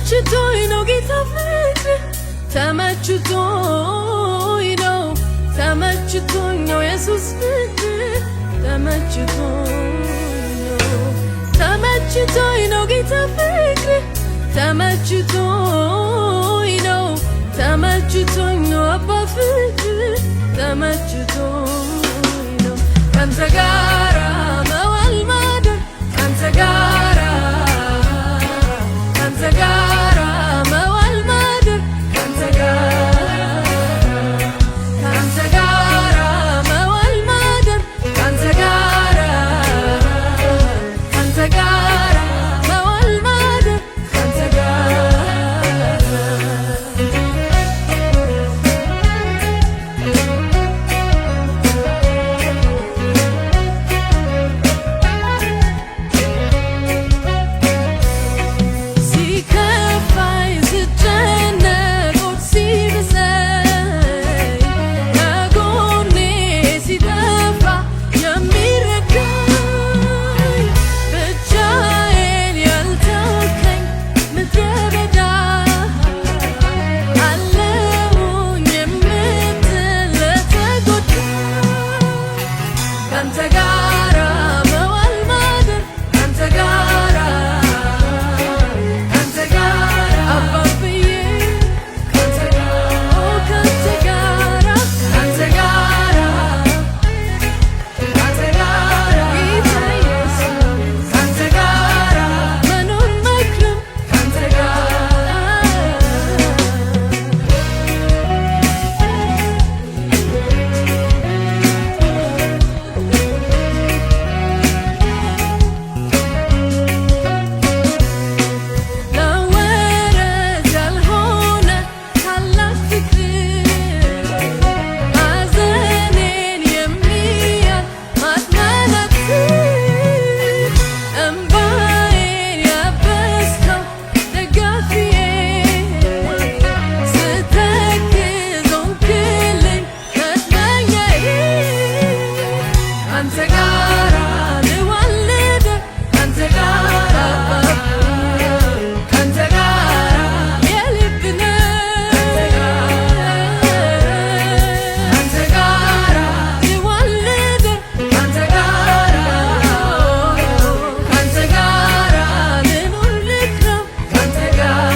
ተመችቶኝ ነው ጌታ ፍቅር፣ ተመችቶኝ ነው፣ ተመችቶኝ ነው ኢየሱስ ፍቅር፣ ተመችቶኝ ነው፣ ተመችቶኝ ነው ጌታ ፍቅር፣ ተመችቶኝ ነው፣ ተመችቶኝ ነው አባ ፍቅር፣ ተመችቶኝ ነው ካንተ ጋራ መዋል ማደር፣ ካንተ ጋራ፣ ካንተ ጋራ መዋል ማደር፣ ካንተ ጋራ፣ ካንተ ጋራ መዋል ማደር፣ ካንተ ጋራ፣ ካንተ ጋራ መዋል ማደር፣ ካንተ ጋራ። ሲከፋኝ፣ ስጨነቅ፣ ሆድ ሲብሰኝ፣ ከጎኔ ሲጠፋ የሚረዳኝ፣ ብቻዬን ያልተውከኝ፣ ምድረ በዳ አለሁኝ የምትል ለተጎዳ፣ ካንተ ጋራ መዋል ማደር፣ ካንተ ጋራ፣ ካንተ ጋራ አባብዬ፣ ካንተ ጋራ፣ ካንተ ጋራ፣ ካንተ ጋራ፣ ካንተ ጋራ ጌታ ኢየሱስ፣ ካንተ ጋራ መኖር መክረም፣ ካንተ ጋራ። ለወረት ያልሆነ ታላቅ ፍቅር፣ ሐዘኔን የሚያል ማጽናናት፣ እምባዬን ያበስከው ደጋፊዬ፣ ስተክዝ ሆንክልኝ መጽናኛዬ፣ ካንተ ጋራ ልዋል ልደር፣ ካንተ ጋራ፣ ካንተ ጋራ የልብ ነህ፣ ካንተ ጋራ ልዋል ልደር፣ ካንተ ጋራ፣ ካንተ ጋራ ልኑር ልክረም፣ ካንተ ጋር።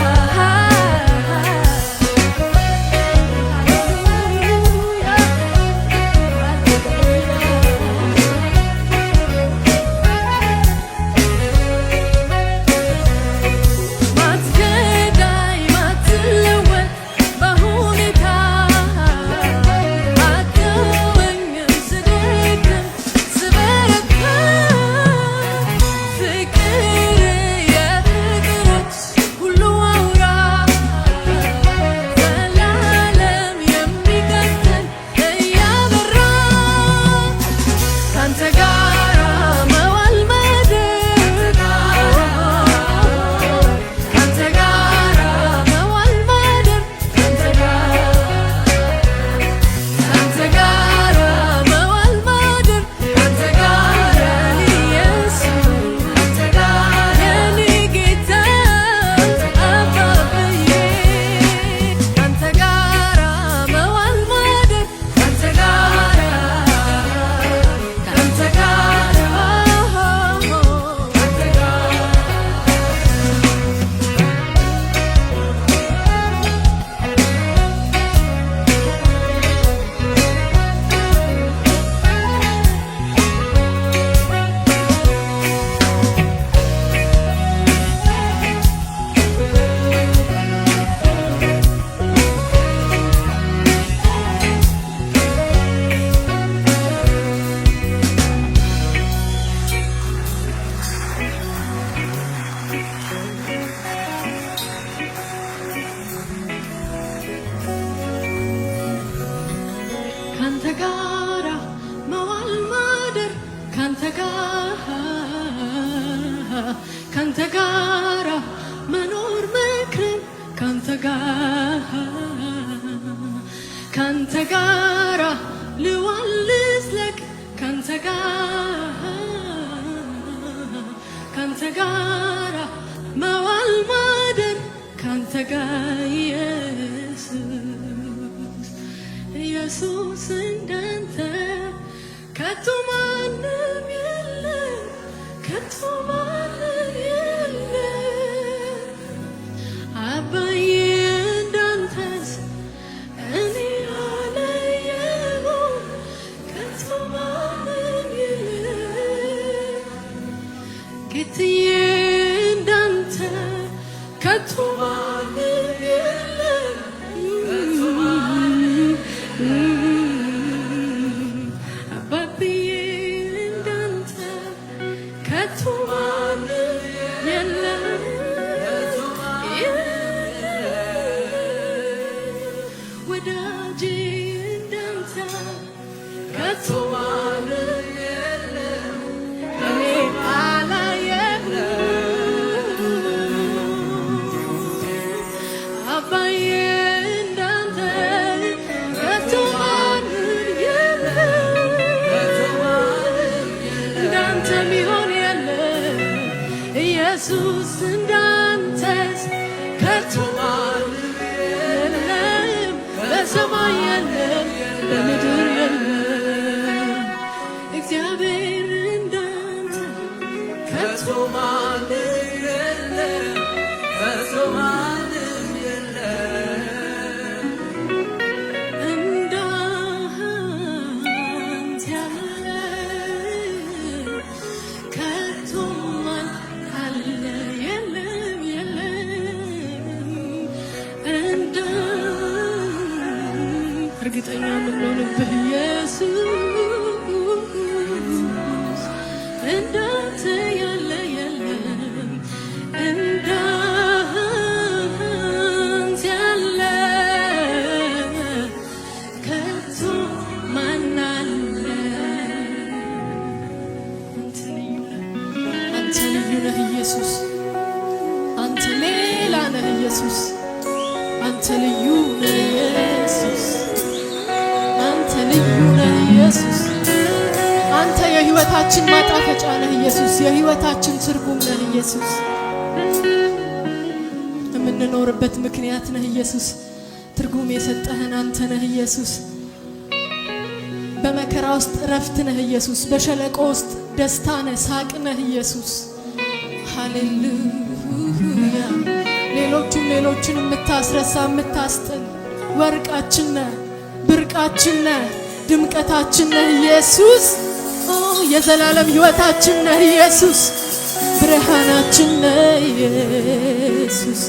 ማትከዳኝ፣ ማትለወጥ በሁኔታ፣ አትተወኝም ስደክም ስበረታ፣ ፍቅር የፍቅሮች ሁሉ አውራ፣ ዘላለም የሚቀጥል እያበራ፣ ካንተ ጋራ መዋል ማደር፣ ካንተ ጋራ መዋል ማደር፣ ካንተ ጋራ፣ ካንተ ጋራ መዋል ማደር፣ ካንተ ጋራ ኢየሱስ፣ ካንተ ጋራ የኔ ጌታ አባብዬ፣ ካንተ ጋራ መዋል ማደር፣ ካንተ ጋራ፣ ካንተ ጋራ፣ ካንተ ጋራ። ካንተ ጋራ መዋል ማደር፣ ካንተ ጋራ፣ ካንተ ጋራ መኖር መክረም፣ ካንተ ጋራ፣ ካንተ ጋራ ልዋል ልዝለቅ፣ ካንተ ጋራ፣ ካንተ ጋራ መዋል ማደር። ጸጋ ኢየሱስ፣ ኢየሱስ እንዳንተ ከቶ ማንም የለም፣ ከቶ ማንም የለም። አባዬ እንዳንተስ እኔ አላየሁም፣ ከቶ ማንም የለም። ጌትዬ እንዳንተ ከቶ ማንም የለም። አባብዬ እንዳንተ ከቶ ማንም የለም። ወዳጄ እንዳንተ ከቶ ማንም የለም። እኔ አላየሁም። አባዬ እንዳንተ ከቶ ማንም የለም። እንዳንተ ሚሆን የለም። ኢየሱስ እንዳንተስ ከቶ ማንም የለም። በሰማይ የለም፣ በምድር የለም። እግዚአብሔር እንዳንተ ከቶ ማንም የለም፣ ከቶ ማንም የለም። እንዳንተ ያለ ከቶ ማን አለ? የለም፣ የለም። እንደ እርግጠኛ የምንሆንብህ ኢየሱስ እንዳንተ ያለ የለም። እንዳንተ ያለ ከቶ ማን አለ? አንተ ልዩ ነህ፣ አንተ ልዩ ነህ ኢየሱስ፣ አንተ ሌላ ነህ ኢየሱስ፣ አንተ ልዩ ነህ ኢየሱስ፣ አንተ ልዩ ነህ ኢየሱስ። አንተ የህይወታችን ማጣፈጫ ነህ ኢየሱስ፣ የህይወታችን ትርጉም ነህ ኢየሱስ፣ የምንኖርበት ምክንያት ነህ ኢየሱስ። ትርጉም የሰጠህን አንተ ነህ ኢየሱስ። በመከራ ውስጥ እረፍት ነህ ኢየሱስ። በሸለቆ ውስጥ ደስታ ነህ፣ ሳቅ ነህ ኢየሱስ። ሃሌሉያ። ሌሎቹን ሌሎቹን የምታስረሳ፣ የምታስጥል ወርቃችን ነህ፣ ብርቃችን ነህ፣ ድምቀታችን ነህ ኢየሱስ። ኦ የዘላለም ህይወታችን ነህ ኢየሱስ። ብርሃናችን ነህ ኢየሱስ።